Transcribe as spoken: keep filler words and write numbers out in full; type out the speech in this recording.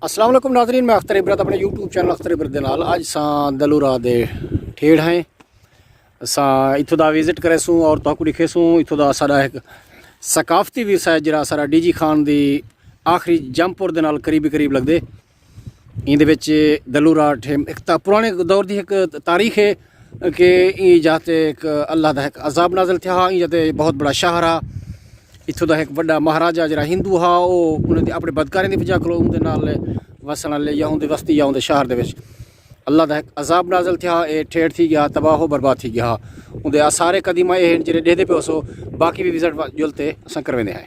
السلام علیکم ناظرین، میں اختر عبرت اپݨے یوٹیوب چینل اختر عبرت دے نال اڄ ساں دلورا دے ٹھیڑ ہیں۔ اساں اتھوں دا وزٹ کریسوں اور تہاکوں ݙکھیسوں اتھوں دا ساݙا ہک ثقافتی ورثہ ہے، جیڑھا ساݙا ڈی جی خان دی آخری جمپ پور دے نال قریبی قریب لڳدے۔ ایندے وچ دلورا ٹھیم ہک تا پراݨے دور دی ہک تاریخ ہے کہ ایں جاہ تے ہک اللہ دا ہک عذاب نازل تھیا ہا۔ ایں جاہ تے بہت بڑا شہر ہا۔ اتھوں دا ہک وݙا مہاراجہ جیڑھا ہندو ہا، او انہاں دی اپݨے بدکاریاں دی وجہ کولوں اوندے نال وسݨ والے یا اوندے وستی یا اوندے شہر دے وچ اللہ دا ہک عذاب نازل تھیا، اے ٹھیڑ تھی ڳیا، تباہ و برباد تھی ڳیا۔ اوندے آثار قدیمہ اے ہن جیڑھے ݙیہدے پئے ہوسو، باقی وی وزٹ وا-، جل تے اساں کرویندے ہیں۔